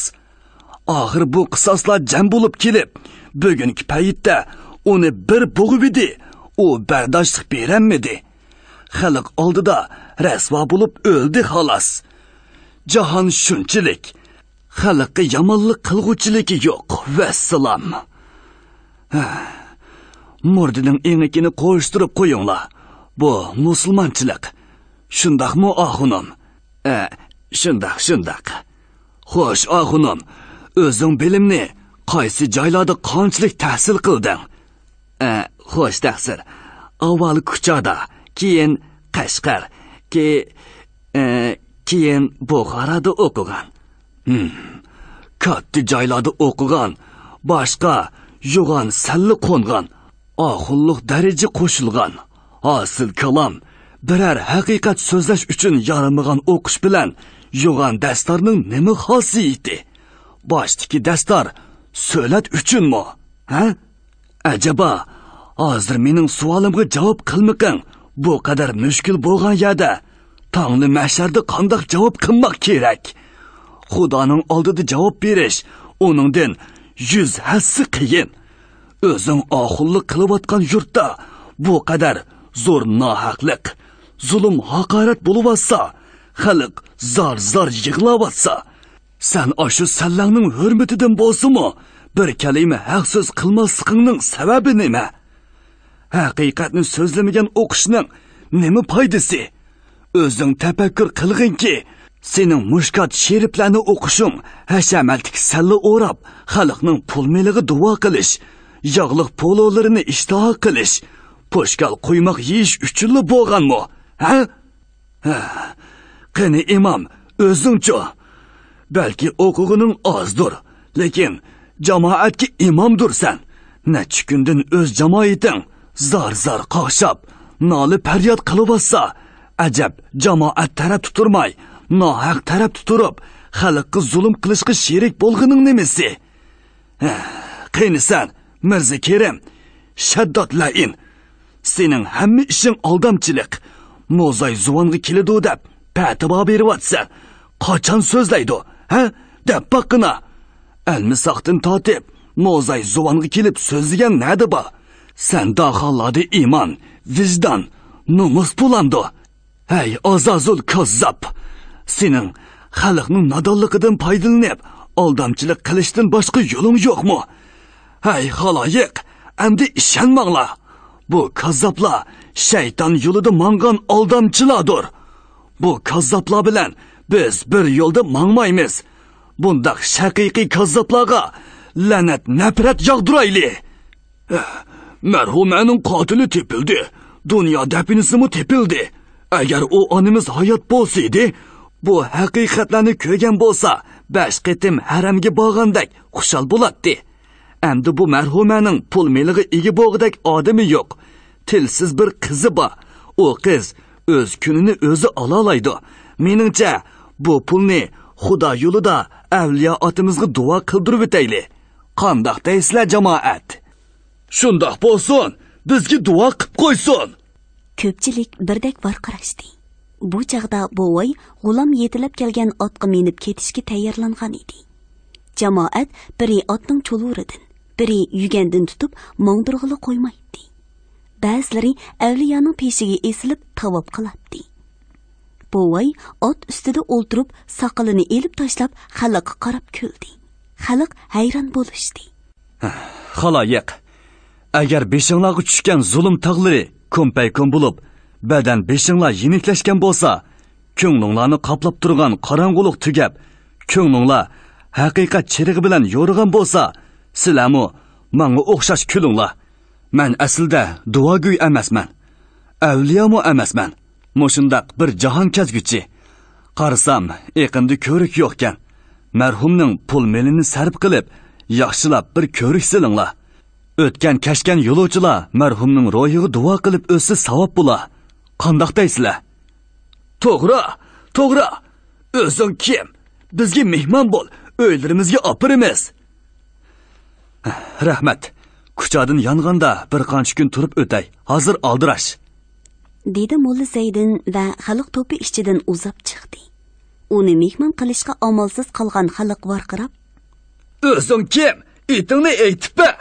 ئاخىر بۇ قىساسلار جەم بولۇپ كېلىپ، بۈگۈنكى پەيتتە ئۇنى بىر بوغۇۋىدى، ئۇ بەرداشلىق بېرەلمىدى. خەلق ئالدىدا رەسۋا بولۇپ ئۆلدى، خالاس. جاھان شۇنچىلىك، خەلققە يامانلىق قىلغۇچىلىكى يوق، ۋەسسالام. مۇردىنىڭ ئېڭىكىنى قويۇشتۇرۇپ قويۇڭلار. بۇ مۇسۇلمانچىلىق. شۇنداقمۇ، ئاخۇنۇم؟ ئە، شۇنداق، شۇنداق. خوش، ئاخۇنۇم، ئۆزۈڭ بىلىمنى قايسى جايلاردا قانچىلىك تەھسىل قىلدىڭ؟ ئە، خوش، تەقسىر. ئاۋۋال كۇچادا، كېيىن قەشقەر، كې-، ئە، كېيىن بۇخارادا ئوقۇغان. ھىم، كاتتا جايلاردا ئوقۇغان، باشقا يوغان سەللە قونغان، ئاخۇنلۇق دەرىجە قوشۇلغان، ھاسىل كالام، بىرەر ھەقىقەت سۆزلەش ئۈچۈن يارىمىغان ئوقۇش بىلەن يوغان دەستارنىڭ نېمە خاسىيىتى؟ باشتىكى دەستار سۆلەت ئۈچۈنمۇ؟ ھە؟ ئەجەبا، ھازىر مېنىڭ سوئالىمغا جاۋاب قىلمىقىڭ بۇ قەدەر مۈشكۈل بولغان يەردە، تاڭلا مەھشەردە قانداق جاۋاب قىلماق كېرەك؟ خۇدانىڭ ئالدىدا جاۋاب بېرىش ئۇنىڭدىن يۈز ھەسسە قىيىن. ئۆزۈڭ ئاخۇنلۇق قىلىۋاتقان يۇرتتا بۇ قەدەر زور ناھەقلىق، زۇلۇم، ھاقارەت بولۇۋاتسا، خەلق زار-زار يىغلاۋاتسا، سەن ئاشۇ سەللەڭنىڭ ھۆرمىتىدىن بولسىمۇ بىر كەلىمە ھەق سۆز قىلماسلىقىڭنىڭ سەۋەبى نېمە؟ ھەقىقەتنى سۆزلىمىگەن ئوقۇشنىڭ نېمە پايدىسى؟ ئۆزۈڭ تەپەككۇر قىلغىنكى، سېنىڭ مۇشكات شېرىپلەرنى ئوقۇشۇڭ، ھەشەمەتلىك سەللە ئوراپ، خەلقنىڭ پۇل مېلىغا دۇئا قىلىش، ياغلىق پولۇلىرىنى ئىشتىھا قىلىش، پوشكال قۇيماق يېيىش ئۈچۈنلا بولغانمۇ؟ ھە؟ ھە، قېنى ئىمام، ئۆزۈڭچۇ؟ بەلكى ئوقۇغىنىڭ ئازدۇر، لېكىن جامائەتكە ئىمامدۇرسەن. نەچچە كۈندىن ئۆز جامائىتىڭ زار-زار قاقشاپ، نالە-پەرياد قىلىۋاتسا، ئەجەب جامائەت تەرەپتە تۇرماي، ناھەق تەرەپتە تۇرۇپ، خەلققە زۇلۇم قىلىشقا شېرىك بولغىنىڭ نېمىسى؟ ھە، قېنى سەن، مىرزا كېرىم، شەددات لەئىن! سېنىڭ ھەممە ئىشىڭ ئالدامچىلىق. موزاي زۇۋانغا كېلىدۇ دەپ پەتىۋا بېرىۋاتىسەن. قاچان سۆزلەيدۇ، ھە؟ دەپ باققىنا. ئەلمىساقتىن تارتىپ موزاي زۇۋانغا كېلىپ سۆزلىگەن نەدە بار؟ سەن داخانلاردا ئىمان، ۋىجدان، نومۇس بولامدۇ؟ ھەي، ئازازۇل كاززاپ! سېنىڭ خەلقنىڭ نادانلىقىدىن پايدىلىنىپ، ئالدامچىلىق قىلىشتىن باشقا يولۇڭ يوقمۇ؟ ھەي، خالايىق، ئەمدى ئىشەنمەڭلار! بۇ كاززاپلار شەيتان يولىدا ماڭغان ئالدامچىلاردۇر! بۇ كاززاپلار بىلەن بىز بىر يولدا ماڭمايمىز! بۇنداق ھەقىقىي كاززاپلارغا لەنەت، نەپرەت ياغدۇرايلى! مەرھۇمەنىڭ قاتىلى تېپىلدى. دۇنيا دەپنىسىمۇ تېپىلدى. ئەگەر ئۇ ئانىمىز ھايات بولسىدى، بۇ ھەقىقەتلەرنى كۆرگەن بولسا، بەش قېتىم ھەرەمگە بارغاندەك خۇشال بولاتتى. ئەمدى بۇ مەرھۇمەنىڭ پۇل مېلىغا ئىگە بولغۇدەك ئادىمى يوق. تىلسىز بىر قىزى بار. ئۇ قىز ئۆز كۈنىنى ئۆزى ئالالايدۇ. مېنىڭچە، بۇ پۇلنى خۇدا يولىدا ئەۋلىيا ئاتىمىزغا دۇئا قىلدۇرۇۋېتەيلى. قانداق دەيسىلەر، جامائەت؟ شۇنداق بولسۇن، بىزگە دۇئا قىپ قويسۇن! كۆپچىلىك بىردەك ۋارقىراشتى. بۇ چاغدا بوۋاي غۇلام يېتىلەپ كەلگەن ئاتقا مىنىپ كېتىشكە تەييارلانغان ئىدى. جامائەت بىرى ئاتنىڭ چۇلۇرىدىن، بىرى يۈگەندىن تۇتۇپ ماڭدۇرغىلى قويمايتتى. بەزىلىرى ئەۋلىيانىڭ پېشىگە ئېسىلىپ تاۋاپ قىلاتتى. بوۋاي ئات ئۈستىدە ئولتۇرۇپ، ساقىلىنى ئېلىپ تاشلاپ، خەلققە قاراپ كۈلدى. خەلق ھەيران بولۇشتى. خالايىق، ئەگەر بېشىڭلارغا چۈشكەن زۇلۇم تاغلىرى كۇمپەيكۇم بولۇپ، بەدەن بېشىڭلار يېنىكلەشكەن بولسا، كۆڭلۈڭلارنى قاپلاپ تۇرغان قاراڭغۇلۇق تۈگەپ، كۆڭلۈڭلار ھەقىقەت چىرىغى بىلەن يورۇغان بولسا، سىلەرمۇ ماڭا ئوخشاش كۈلۈڭلار. مەن ئەسلىدە دۇئاگوي ئەمەسمەن، ئەۋلىيامۇ ئەمەسمەن. مۇشۇنداق بىر جاھان كەزگۈچى. قارىسام، ئېقىندا كۆۋرۈك يوقكەن. مەرھۇمنىڭ پۇل مېلىنى سەرپ قىلىپ، ياخشىلاپ بىر كۆۋرۈك سېلىڭلار. ئۆتكەن-كەچكەن يولۇچىلار مەرھۇمنىڭ روھىغا دۇئا قىلىپ ئۆتسە ساۋاب بولا. قانداق دەيسىلەر؟ توغرا، توغرا. ئۆزۈڭ كىم؟ بىزگە مېھمان بول، ئۆيلىرىمىزگە ئاپىرىمىز. رەھمەت. كۇچادىن يانغاندا بىر قانچە كۈن تۇرۇپ ئۆتەي. ھازىر ئالدىراش. دېدى موللا زەيدىن ۋە خەلق توپى ئىچىدىن ئۇزاپ چىقتى. ئۇنى مېھمان قىلىشقا ئامالسىز قالغان خەلق ۋارقىراپ، ئۆزۈڭ كىم؟ ئېتىڭنى ئېيتىپ بەر!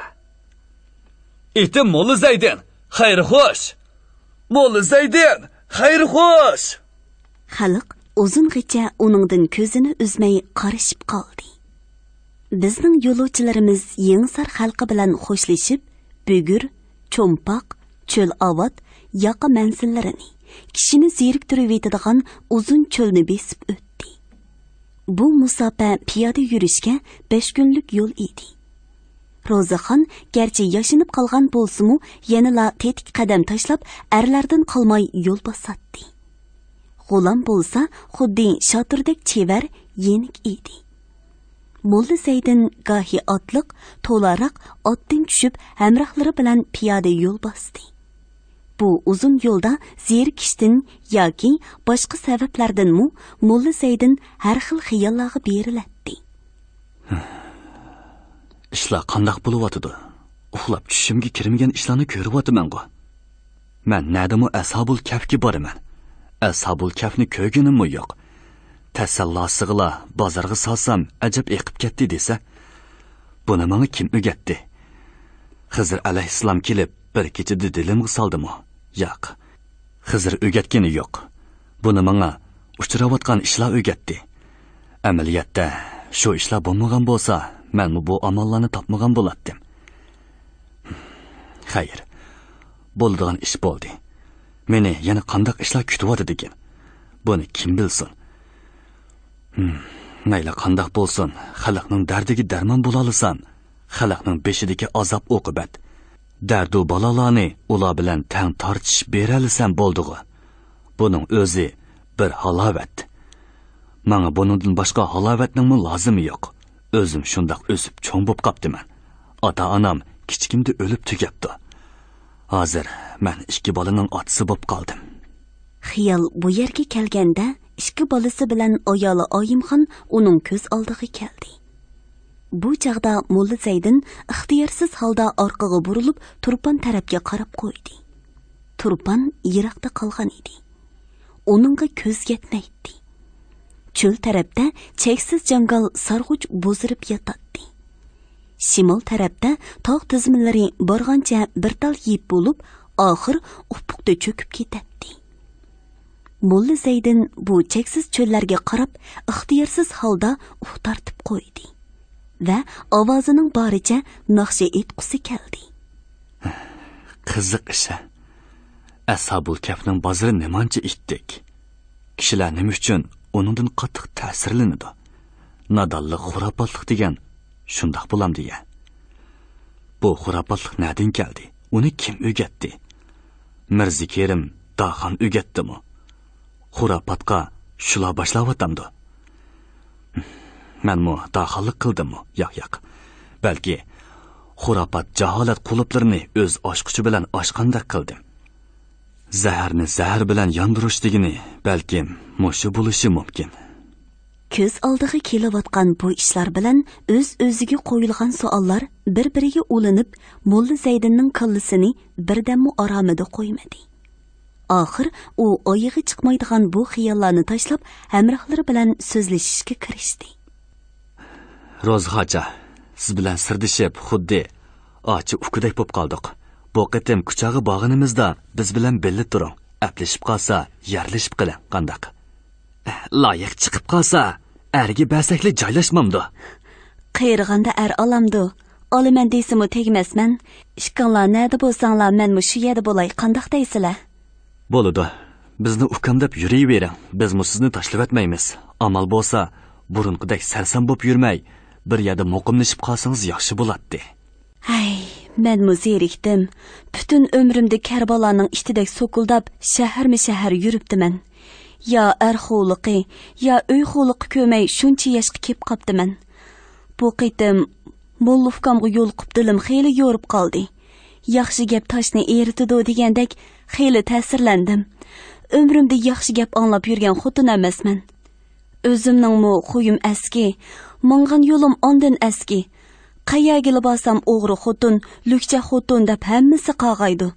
ئېتىم موللا زەيدىن، خەير خوش! موللا زەيدىن، خەير خوش! خەلق ئۇزۇنغىچە ئۇنىڭدىن كۆزىنى ئۈزمەي قارىشىپ قالدى. بىزنىڭ يولۇچىلىرىمىز يېڭىسار خەلقى بىلەن خوشلىشىپ، بۈگۈر، چومپاق، چۆل ئاۋات، ياقا مەنزىللىرىنى، كىشىنى زېرىكتۈرۈۋېتىدىغان ئۇزۇن چۆلنى بېسىپ ئۆتتى. بۇ مۇساپە پىيادە يۈرۈشكە بەش كۈنلۈك يول ئىدى. روزىخان گەرچە ياشىنىپ قالغان بولسىمۇ، يەنىلا تېتىك قەدەم تاشلاپ، ئەرلەردىن قالماي يول باساتتى. غۇلام بولسا خۇددى شاتۇردەك چېۋەر، يېنىك ئىدى. موللا زەيدىن گاھى ئاتلىق، تولاراق ئاتتىن چۈشۈپ، ھەمراھلىرى بىلەن پىيادە يول باستى. بۇ ئۇزۇن يولدا زېرىكىشتىن ياكى باشقا سەۋەبلەردىنمۇ موللا زەيدىن ھەر خىل خىياللارغا بېرىلەتتى. ئىشلار قانداق بولۇۋاتىدۇ؟ ئۇخلاپ چۈشۈمگە كىرمىگەن ئىشلارنى كۆرۈۋاتىمەنغۇ. مەن نەدىمۇ ئەسھابۇل كەھفكە بارىمەن. ئەسھابۇل كەھفنى كۆرگىنىممۇ يوق. تەسەللاسىغىلا بازارغا سالسام ئەجەب ئېقىپ كەتتى دېسە، بۇنى ماڭا كىم ئۆگەتتى؟ خىزىر ئەلەيھىسسالام كېلىپ، بىر كېچىدە دىلىمغا سالدىمۇ؟ ياق. خىزىر ئۆگەتكىنى يوق. بۇنى ماڭا ئۇچراۋاتقان ئىشلار ئۆگەتتى. ئەمەلىيەتتە، شۇ ئىشلار بولمىغان بولسا، مەنمۇ بۇ ئاماللارنى تاپمىغان بولاتتىم. خەير، بولىدىغان ئىش بولدى. مېنى يەنە قانداق ئىشلار كۈتۈۋاتىدىكىن؟ بۇنى كىم بىلسۇن؟ ھىم، مەيلى قانداق بولسۇن، خەلقنىڭ دەردىگە دەرمان بولالىسام، خەلقنىڭ بېشىدىكى ئازاب-ئوقۇبەت، دەردۇ بالالارنى ئۇلار بىلەن تەڭ تارتىشىپ بېرەلىسەم بولدىغۇ. بۇنىڭ ئۆزى بىر ھالاۋەت. ماڭا بۇنىڭدىن باشقا ھالاۋەتنىڭمۇ لازىمى يوق. ئۆزۈم شۇنداق ئۆسۈپ چوڭ بوپ قاپتىمەن. ئاتا-ئانام كىچىكىمدە ئۆلۈپ تۈگەپتۇ. ھازىر مەن ئىككى بالىنىڭ ئاتىسى بوپ قالدىم. خىيال بۇ يەرگە كەلگەندە، ئىككى بالىسى بىلەن ئايالى ئايىمخان ئۇنىڭ كۆز ئالدىغا كەلدى. بۇ چاغدا موللا زەيدىن ئىختىيارسىز ھالدا ئارقىغا بۇرۇلۇپ، تۇرپان تەرەپكە قاراپ قويدى. تۇرپان يىراقتا قالغان ئىدى. ئۇنىڭغا كۆز يەتمەيتتى. چۆل تەرەپتە چەكسىز جاڭگال سارغۇچ بوزىرىپ ياتاتتى. شىمال تەرەپتە تاغ تىزمىلىرى بارغانچە بىر تال يىپ بولۇپ، ئاخىر ئۇپۇقتا چۆكۈپ كېتەتتى. موللا زەيدىن بۇ چەكسىز چۆللەرگە قاراپ، ئىختىيارسىز ھالدا ئۇھ تارتىپ قويدى ۋە ئاۋازىنىڭ بارىچە ناخشا ئېيتقۇسى كەلدى. قىزىق ئىش ھە. ئەسھابۇل كەھپنىڭ بازىرى نېمانچە ئىتتىك؟ كىشىلەر نېمە ئۈچۈن ئۇنىڭدىن قاتتىق تەسىرلىنىدۇ؟ نادانلىق، خۇراپاتلىق دېگەن شۇنداق بولامدۇ يە؟ بۇ خۇراپاتلىق نەدىن كەلدى؟ ئۇنى كىم ئۆگەتتى؟ مىرزا كېرىم داخان ئۆگەتتىمۇ؟ خۇراپاتقا شۇلار باشلاۋاتامدۇ؟ مەنمۇ داخانلىق قىلدىممۇ؟ ياق، ياق. بەلكى خۇراپات جاھالەت قۇلۇپلىرىنى ئۆز ئاچقۇچى بىلەن ئاچقاندەك قىلدىم. زەھەرنى زەھەر بىلەن ياندۇرۇش دېگىنى بەلكىم مۇشۇ بولۇشى مۇمكىن. كۆز ئالدىغا كېلىۋاتقان بۇ ئىشلار بىلەن ئۆز-ئۆزىگە قويۇلغان سوئاللار بىر-بىرىگە ئۇلىنىپ، موللا زەيدىننىڭ كاللىسىنى بىردەممۇ ئارامىدا قويمىدى. ئاخىر ئۇ ئايىغى چىقمايدىغان بۇ خىياللارنى تاشلاپ، ھەمراھلىرى بىلەن سۆزلىشىشكە كىرىشتى. روزىخاچا، سىز بىلەن سىردىشىپ خۇددى ئاچا ئۇكىدەك بوپ قالدۇق. بۇ قېتىم كۇچاغا بارغىنىمىزدا بىز بىلەن بىللە تۇرۇڭ. ئەپلىشىپ قالسا، يەرلىشىپ قېلىڭ، قانداق؟ لايىق چىقىپ قالسا، ئەرگە بەرسەكلا جايلاشمامدۇ؟ قېرىغاندا ئەر ئالامدۇ؟ ئالىمەن دېسىمۇ تەگمەسمەن. ئىككىڭلار نەدە بولساڭلار، مەنمۇ شۇ يەردە بولاي، قانداق دەيسىلە؟ بولىدۇ. بىزنى ئۇكام دەپ يۈرۈۋېرىڭ. بىزمۇ سىزنى تاشلىۋەتمەيمىز. ئامال بولسا، بۇرۇنقىدەك سەرسان بوپ يۈرمەي، بىر يەردە مۇقىملىشىپ قالسىڭىز ياخشى بولاتتى. ھەي، مەنمۇ زېرىكتىم. پۈتۈن ئۆمرۈمدە كەرۋانلارنىڭ ئىتىدەك سوكۇلداپ، شەھەرمۇ شەھەر يۈرۈپتىمەن. يا ئەر خولىقى، يا ئۆي خولىقى كۆرمەي شۇنچە ياشقا كېلىپ قاپتىمەن. بۇ قېتىم موللا ئۇكامغا يولۇقۇپ دىلىم خېلى يورۇپ قالدى. ياخشى گەپ تاشنى ئېرىتىدۇ دېگەندەك خېلى تەسىرلەندىم. ئۆمرۈمدە ياخشى گەپ ئاڭلاپ يۈرگەن خوتۇن ئەمەسمەن. ئۆزۈمنىڭمۇ خۇيۇم ئەسكى، ماڭغان يولۇم ئاندىن ئەسكى. قەيەرگىلا بارسام ئوغرى خوتۇن، لۈكچەك خوتۇن دەپ ھەممىسى قارغايدۇ.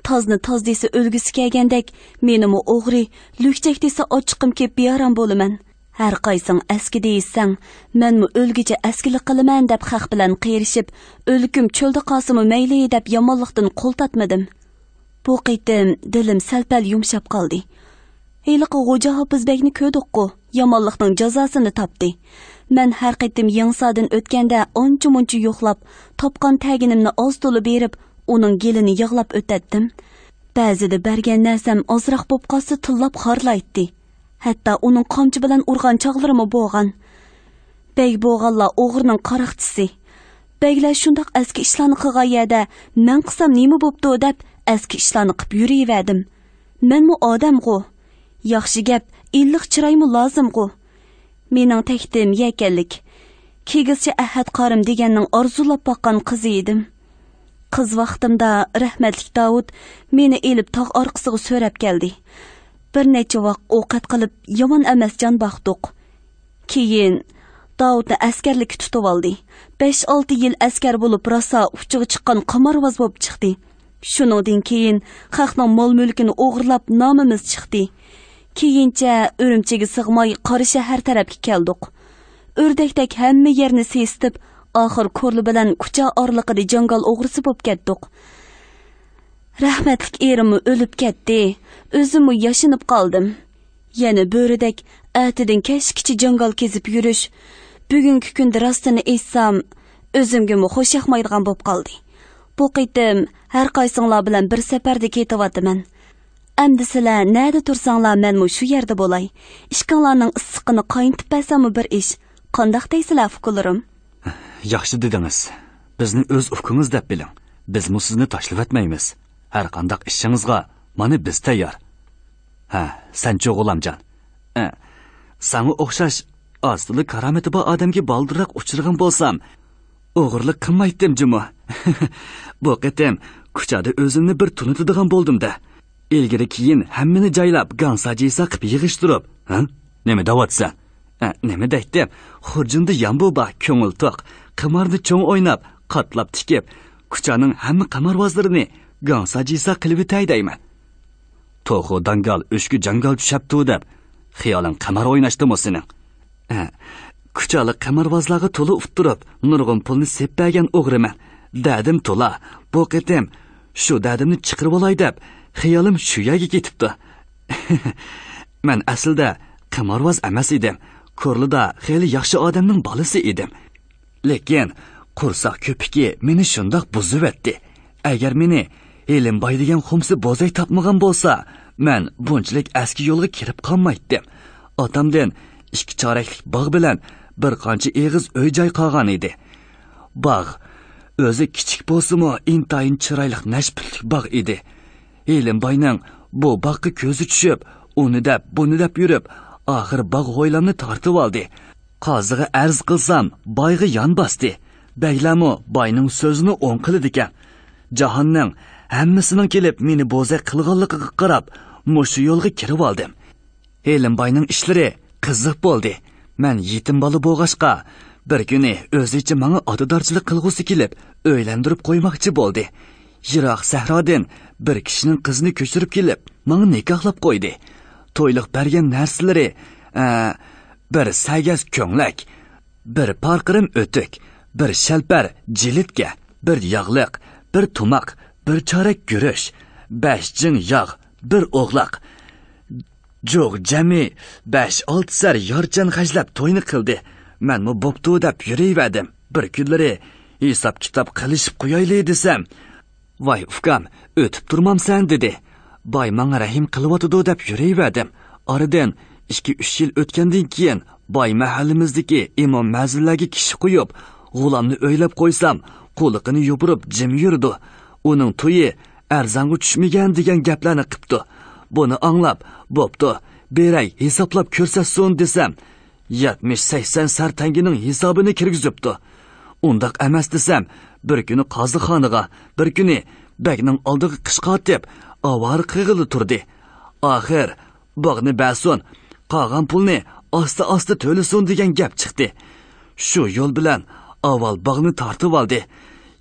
تازنى تاز دېسە ئۆلگۈسى كەلگەندەك، مېنىمۇ ئوغرى، لۈكچەك دېسە ئاچچىقىم كېلىپ بىئارام بولىمەن. ھەر قايسىڭ ئەسكى دېيىشسەڭ، مەنمۇ ئۆلگۈچە ئەسكىلىك قىلىمەن دەپ خەق بىلەن قېرىشىپ، ئۆلكۈم چۆلدە قالسىمۇ مەيلى دەپ يامانلىقتىن قول تارتمىدىم. بۇ قېتىم دىلىم سەل-پەل يۇمشاپ قالدى. ھېلىقى غوجا ھاپىز بەگنى كۆردۇققۇ، يامانلىقنىڭ جازاسىنى تاپتى. مەن ھەر قېتىم يېڭىساردىن ئۆتكەندە ئانچە-مۇنچە يوقلاپ، تاپقان تەگىنىمنى ئاز-تولا بېرىپ، ئۇنىڭ گېلىنى ياغلاپ ئۆتەتتىم. بەزىدە بەرگەن نەرسەم ئازراق بوپ قالسا تىللاپ خارلايتتى. ھەتتا ئۇنىڭ قامچا بىلەن ئۇرغان چاغلىرىمۇ بولغان. بەگ بولغانلار ئوغرىنىڭ قاراقچىسى. بەگلەر شۇنداق ئەسكى ئىشلارنى قىلغان يەردە مەن قىلسام نېمە بوپتۇ دەپ ئەسكى ئىشلارنى قىپ يۈرۈۋەردىم. مەنمۇ ئادەمغۇ. ياخشى گەپ، ئىللىق چىرايمۇ لازىمغۇ. مېنىڭ تەكتىم يەكەنلىك. كىگىزچە ئەھەت قارىم دېگەننىڭ ئارزۇلاپ باققان قىزى ئىدىم. قىز ۋاقتىمدا رەھمەتلىك داۋۇت مېنى ئېلىپ تاغ ئارقىسىغا سۆرەپ كەلدى. بىر نەچچە ۋاق ئوقەت قىلىپ يامان ئەمەس جان باقتۇق. كېيىن داۋۇتنى ئەسكەرلىككە تۇتۇۋالدى. بەش-ئالتە يىل ئەسكەر بولۇپ راسا ئۇچىغا چىققان قىمارۋاز بولۇپ چىقتى. شۇنىڭدىن كېيىن خەقنىڭ مال-مۈلكىنى ئوغرىلاپ نامىمىز چىقتى. كېيىنچە ئۈرۈمچىگە سىغماي قاراشەھەر تەرەپكە كەلدۇق. ئۆردەكتەك ھەممە يەرنى سېسىتىپ، ئاخىر كورلا بىلەن كۇچا ئارىلىقىدا جاڭگال ئوغرىسى بولۇپ كەتتۇق. رەھمەتلىك ئېرىممۇ ئۆلۈپ كەتتى. ئۆزۈممۇ ياشىنىپ قالدىم. يەنە بۆرىدەك ئەتىدىن كەچكىچە جاڭگال كېزىپ يۈرۈش، بۈگۈنكى كۈندە راستىنى ئېيتسام، ئۆزۈمگىمۇ خوش ياقمايدىغان بولۇپ قالدى. بۇ قېتىم ھەر قايسىڭلار بىلەن بىر سەپەردە كېتىۋاتىمەن. ئەمدى سىلەر نەدە تۇرساڭلار، مەنمۇ شۇ يەردە بولاي. ئىشىكىڭلارنىڭ ئىسسىقىنى قاينىتىپ بەرسەممۇ بىر ئىش. قانداق دەيسىلەر، ئۇكىلىرىم؟ ياخشى دېدىڭىز. بىزنى ئۆز ئۇكىڭىز دەپ بىلىڭ. بىزمۇ سىزنى تاشلىۋەتمەيمىز. ھەر قانداق ئىشىڭىزغا مانا بىز تەييار. ھە، سەنچۇ غۇلامجان؟ ئە، ساڭا ئوخشاش ئاز-تولا كارامىتى بار ئادەمگە بالدۇرراق ئۇچرىغان بولسام، ئوغرىلىق قىلمايتتىم جۇمۇ. بۇ قېتىم كۇچادا ئۆزۈمنى بىر تونۇتىدىغان بولدۇم-دە. ئىلگىرى-كېيىن ھەممىنى جايلاپ، گاڭساجىسا قىلىپ يىغىشتۇرۇپ، ھە؟ نېمە دەۋاتىسەن؟ ئە، نېمە دەيتتىم؟ خۇرجۇندا يامبۇ بار، كۆڭۈل توق، قىمارنى چوڭ ئويناپ، قاتلاپ تىكىپ، كۇچانىڭ ھەممە قىمارۋازلىرىنى گاڭساجىسا قىلىۋېتەي دەيمەن. توخۇ داڭگال ئۆچكە جاڭگال چۈشەپتۇ دەپ، خىيالىڭ قىمار ئويناشتىمۇ سېنىڭ؟ ھە، كۇچالىق قىمارۋازلارغا تولا ئۇتتۇرۇپ، نۇرغۇن پۇلنى سېپ بەرگەن ئوغرىمەن. دەردىم تولا. بۇ قېتىم شۇ دەردىمنى چىقىرىۋالاي دەپ، خىيالىم شۇ يەرگە كېتىپتۇ. مەن ئەسلىدە قىمارۋاز ئەمەس ئىدىم. كورلىدا خېلى ياخشى ئادەمنىڭ بالىسى ئىدىم. لېكىن قورساق كۆپۈكى مېنى شۇنداق بۇزۇۋەتتى. ئەگەر مېنى ھېلىمباي دېگەن خۇمسى بوزەي تاپمىغان بولسا، مەن بۇنچىلىك ئەسكى يولغا كىرىپ قالمايتتىم. ئاتامدىن ئىككى چارەكلىك باغ بىلەن بىر قانچە ئېغىز ئۆي-جاي قالغان ئىدى. باغ ئۆزى كىچىك بولسىمۇ، ئىنتايىن چىرايلىق نەشپۈتلۈك باغ ئىدى. ھېلىمباينىڭ بۇ باغقا كۆزى چۈشۈپ، ئۇنى دەپ، بۇنى دەپ يۈرۈپ، ئاخىر باغ ھويلامنى تارتىۋالدى. قازىغا ئەرز قىلسام، بايغا يان باستى. بەگلەرمۇ باينىڭ سۆزىنى ئوڭ قىلىدىكەن. جاھاننىڭ ھەممىسىنىڭ كېلىپ مېنى بوزەك قىلغانلىقىغا قاراپ، مۇشۇ يولغا كىرىۋالدىم. ھېلىمباينىڭ ئىشلىرى قىزىق بولدى. مەن يېتىم بالا بولغاچقا، بىر كۈنى ئۆزىچە ماڭا ئاتىدارچىلىق قىلغۇسى كېلىپ، ئۆيلەندۈرۈپ قويماقچى بولدى. يىراق سەھرادىن بىر كىشىنىڭ قىزىنى كۆچۈرۈپ كېلىپ، ماڭا نىكاھلاپ قويدى. تويلۇق بەرگەن نەرسىلىرى، ئە، بىر سەگەس كۆڭلەك، بىر پارقىرىم ئۆتۈك، بىر شەلپەر جىلىتكە، بىر ياغلىق، بىر تۇماق، بىر چارەك گۈرۈچ، بەش جىڭ ياغ، بىر ئوغلاق. جۇغ جەمئىي بەش-ئالتە سەر يارچان خەجلەپ توينى قىلدى. مەنمۇ بوپتۇ دەپ يۈرۈۋەردىم. بىر كۈنلىرى ھېساب-كىتاب قىلىشىپ قويايلى دېسەم، ۋاي ئۇكام، ئۆتۈپ تۇرمامسەن دېدى. باي ماڭا رەھىم قىلىۋاتىدۇ دەپ يۈرۈۋەردىم. ئارىدىن ئىككى-ئۈچ يىل ئۆتكەندىن كېيىن باي مەھەللىمىزدىكى ئىمام مەزىنلەرگە كىشى قويۇپ، غۇلامنى ئۆيلەپ قويسام، قۇلىقىنى يوپۇرۇپ جىم يۈرىدۇ. ئۇنىڭ تويى ئەرزانغا چۈشمىگەن دېگەن گەپلەرنى قىپتۇ. بۇنى ئاڭلاپ، بوپتۇ، بېرەي، ھېسابلاپ كۆرسەتسۇن دېسەم، يەتمىش-سەكسەن سەر تەڭگىنىڭ ھېسابىنى كىرگۈزۈپتۇ. ئۇنداق ئەمەس دېسەم، بىر كۈنى قازىخانىغا، بىر كۈنى بەگنىڭ ئالدىغا قىشقارتىپ، ئاۋارە قىلغىلى تۇردى. ئاخىر، باغنى بەرسۇن، قالغان پۇلنى ئاستا-ئاستا تۆلىسۇن دېگەن گەپ چىقتى. شۇ يول بىلەن ئاۋۋال باغنى تارتىۋالدى.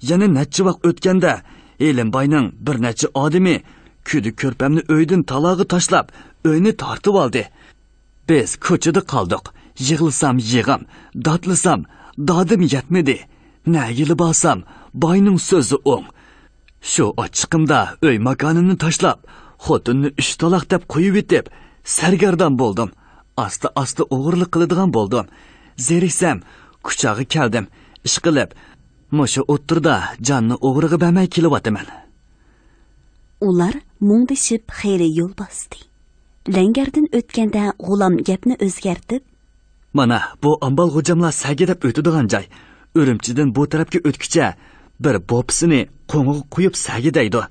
يەنە نەچچە ۋاق ئۆتكەندە، ھېلىمباينىڭ بىر نەچچە ئادىمى كۈدە كۆرپەمنى ئۆيدىن تالاغا تاشلاپ، ئۆينى تارتىۋالدى. بىز كوچىدا قالدۇق. يىغلىسام يىغام، دادلىسام دادىم يەتمىدى. نەگىلا بارسام، باينىڭ سۆزى ئوڭ. شۇ ئاچچىقىمدا ئۆي ماكانىمنى تاشلاپ، خوتۇننى ئۈچ تالاق دەپ قويۇۋېتىپ، سەرگەردان بولدۇم. ئاستا-ئاستا ئوغرىلىق قىلىدىغان بولدۇم. زېرىكسەم، كۇچاغا كەلدىم. ئىشقىلىپ، مۇشۇ ئوتتۇرىدا جاننى ئوغرىغا بەرمەي كېلىۋاتىمەن. ئۇلار مۇڭدىشىپ خېلى يول باستى. لەڭگەردىن ئۆتكەندە غۇلام گەپنى ئۆزگەرتىپ، مانا، بۇ ئامبال غوجاملار سەگە دەپ ئۆتىدىغان جاي. ئۈرۈمچىدىن بۇ تەرەپكە ئۆتكۈچە بىر بوپىسىنى قوڭىغا قويۇپ سەگە دەيدۇ.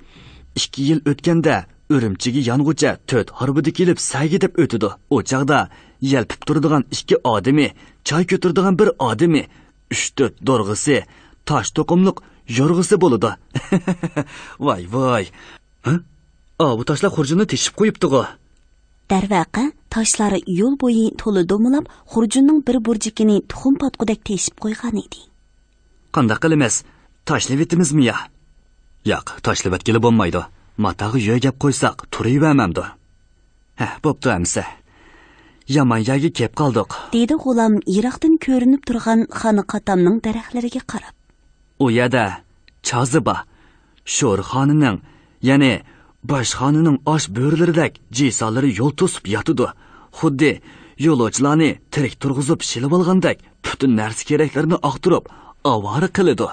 ئىككى يىل ئۆتكەندە ئۈرۈمچىگە يانغۇچە تۆت ھارۋىدا كېلىپ سەگە دەپ ئۆتىدۇ. ئۇ چاغدا يەلپۈپ تۇرىدىغان ئىككى ئادىمى، چاي كۆتۈرىدىغان بىر ئادىمى، ئۈچ-تۆت دورغىسى، تاش توقۇملۇق يورغىسى بولىدۇ. ۋاي، ۋاي. ھە؟ ئاۋۇ تاشلار خۇرجۇننى تېشىپ قويۇپتىغۇ. دەرۋەقە، تاشلار يول بويى تولا دومىلاپ، خۇرجۇننىڭ بىر بۇرجىكىنى تۇخۇم پاتقۇدەك تېشىپ قويغانىدى. قانداق قىلىمىز؟ تاشلىۋېتىمىزمۇ يا؟ ياق، تاشلىۋەتكىلى بولمايدۇ. ماتاغا يۆگەپ قويساق، تۇرۇۋەرمەمدۇ؟ ھە، بوپتۇ ئەمىسە. يامان يەرگە كەپ قالدۇق، دېدى غۇلام يىراقتىن كۆرۈنۈپ تۇرغان خانا قاتامنىڭ دەرەخلىرىگە قاراپ. ئۇ يەردە چازى بار. شورخانىنىڭ، يەنى باشخانىنىڭ ئاش بۆرىلىرىدەك جىسالىرى يول توسۇپ ياتىدۇ. خۇددى يولۇچىلارنى تىرىك تۇرغۇزۇپ شىلىۋالغاندەك پۈتۈن نەرسە كېرەكلىرىنى ئاختۇرۇپ ئاۋارە قىلىدۇ.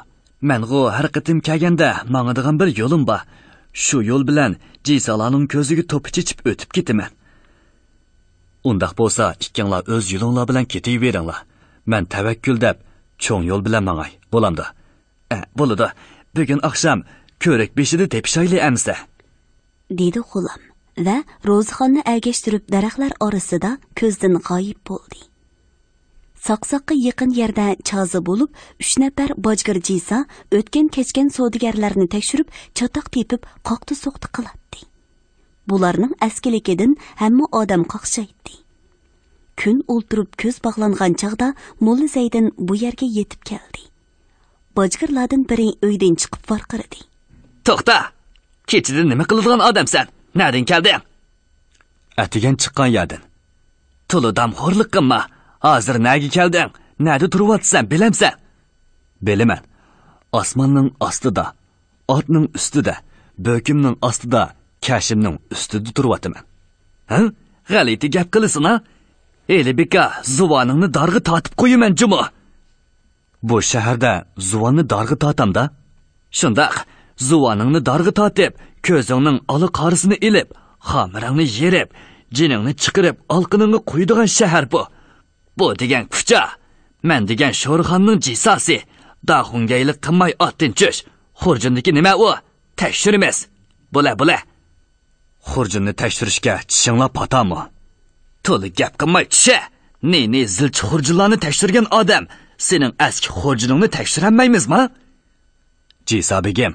مەنغۇ ھەر قېتىم كەلگەندە ماڭىدىغان بىر يولۇم بار. شۇ يول بىلەن جىسالارنىڭ كۆزىگە توپا چېچىپ ئۆتۈپ كېتىمەن. ئۇنداق بولسا ئىككىڭلار ئۆز يولۇڭلار بىلەن كېتىۋېرىڭلار. مەن تەۋەككۈل دەپ چوڭ يول بىلەن ماڭاي. بولامدۇ؟ ئە، بولىدۇ. بۈگۈن ئاخشام كۆۋرۈك بېشىدا تېپىشايلى ئەمىسە، دېدى غۇلام ۋە روزىخاننى ئەگەشتۈرۈپ دەرەخلەر ئارىسىدا كۆزدىن غايىب بولدى. ساقساققا يېقىن يەردە چازا بولۇپ، ئۈچ نەپەر باجگىر جىسا ئۆتكەن-كەچكەن سودىگەرلەرنى تەكشۈرۈپ، چاتاق تېپىپ، قاقتى-سوقتى قىلاتتى. بۇلارنىڭ ئەسكىلىكىدىن ھەممە ئادەم قاقشايتتى. كۈن ئولتۇرۇپ كۆز باغلانغان چاغدا موللا زەيدىن بۇ يەرگە يېتىپ كەلدى. باجگىرلاردىن بىرى ئۆيدىن چىقىپ ۋارقىرىدى. توختا! كېچىدە نېمە قىلىدىغان ئادەمسەن؟ نەدىن كەلدىڭ؟ ئەتىگەن چىققان يەردىن. تولا دامخورلۇق قىلما. ھازىر نەگە كەلدىڭ؟ نەدە تۇرۇۋاتىسەن، بىلەمسەن؟ بىلىمەن. ئاسماننىڭ ئاستىدا، ئاتنىڭ ئۈستىدە، بۆكۈمنىڭ ئاستىدا، كەشىمنىڭ ئۈستىدە تۇرۇۋاتىمەن. ھە؟ غەلىتە گەپ قىلىسىنا؟ ھېلى بىكا زۇۋانىڭنى دارغا تارتىپ قويىمەن جۇمۇ. بۇ شەھەردە زۇۋاننى دارغا تارتامدا؟ شۇنداق، زۇۋانىڭنى دارغا تارتىپ، كۆزۈڭنىڭ ئالا قارىسىنى ئېلىپ، خامىرىڭنى يېرىپ، جېنىڭنى چىقىرىپ، ئالىقىنىڭغا قويىدىغان شەھەر بۇ. بۇ دېگەن كۇچا، مەن دېگەن شورخاننىڭ جىساسى. داخۇڭگەيلىك قىلماي ئاتتىن چۈش. خۇرجۇندىكى نېمە ئۇ؟ تەكشۈرىمىز. بولە، بولە. خۇرجۇننى تەكشۈرۈشكە چىشىڭلار پاتامۇ؟ تولا گەپ قىلماي چۈشە. نى-نى زىلچى خۇرجۇنلارنى تەكشۈرگەن ئادەم، سېنىڭ ئەسكى خۇرجۇنۇڭنى تەكشۈرەلمەيمىزما؟ جىسا بېگىم،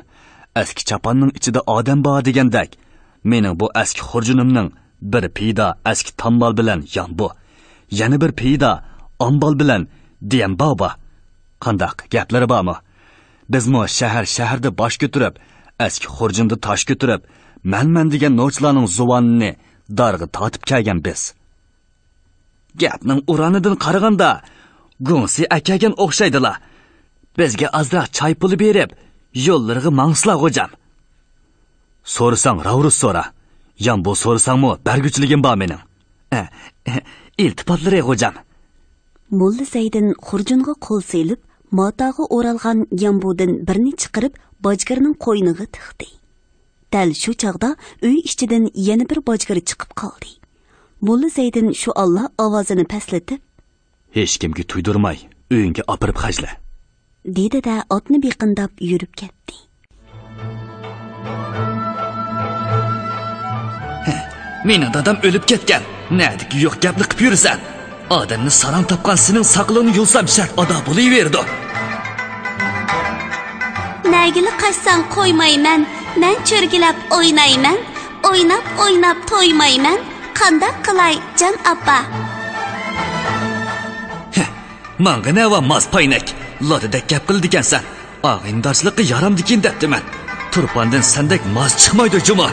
ئەسكى چاپاننىڭ ئىچىدە ئادەم بار دېگەندەك، مېنىڭ بۇ ئەسكى خۇرجۇنۇمنىڭ بىر پېيىدا ئەسكى تامبال بىلەن يامبۇ، يەنە بىر پېيىدا ئامبال بىلەن دىيەنباۋ بار. قانداق، گەپلىرى بارمۇ؟ بىزمۇ شەھەر-شەھەردە باش كۆتۈرۈپ، ئەسكى خۇرجۇندا تاش كۆتۈرۈپ، مەن-مەن دېگەن نوچىلارنىڭ زۇۋانىنى دارغا تارتىپ كەلگەن بىز. گەپنىڭ ئۇرانىدىن قارىغاندا، گۇڭسى ئەكەلگەن ئوخشايدىلا. بىزگە ئازراق چاي پۇلى بېرىپ، يوللىرىغا ماڭسىلا، غوجام. سورىساڭ، راۋرۇس سورا. يامبۇ سورىساڭمۇ، بەرگۈچىلىكىم بار مېنىڭ. ئە، ئە، ئىلتىپاتلىرى، غوجام. موللا زەيدىن خۇرجۇنغا قول سېلىپ، ماتاغا ئورالغان يامبۇدىن بىرنى چىقىرىپ، باجگىرنىڭ قوينىغا تىقتى. دەل شۇ چاغدا ئۆي ئىچىدىن يەنە بىر باجگىر چىقىپ قالدى. موللا زەيدىن شۇ ئاللا ئاۋازىنى پەسلىتىپ، ھېچكىمگە تۇيدۇرماي، ئۆيۈڭگە ئاپىرىپ خەجلە، دېدى-دە، ئاتنى بېقىنداپ يۈرۈپ كەتتى. مېنىڭ دادام ئۆلۈپ كەتكەن. نەدىكى يوق گەپنى قىپ يۈرىسەن؟ ئادەمنى ساراڭ تاپقان سېنىڭ ساقىلىڭنى يۇلسام شەرت ئادا بولۇۋېرىدۇ. نەگىلا قاچساڭ قويمايمەن، مەن چۆرگىلەپ ئوينايمەن، ئويناپ، ئويناپ تويمايمەن، قانداق قىلاي جان ئاپا؟ ماڭغا نەۋا ماز پاينەك، لاتىدەك گەپ قىلىدىكەنسەن. ئاغىنىدارچىلىققا يارامدىكىن دەپتىمەن. تۇرپاندىن سەندەك ماز چىقمايدۇ جۇمۇ.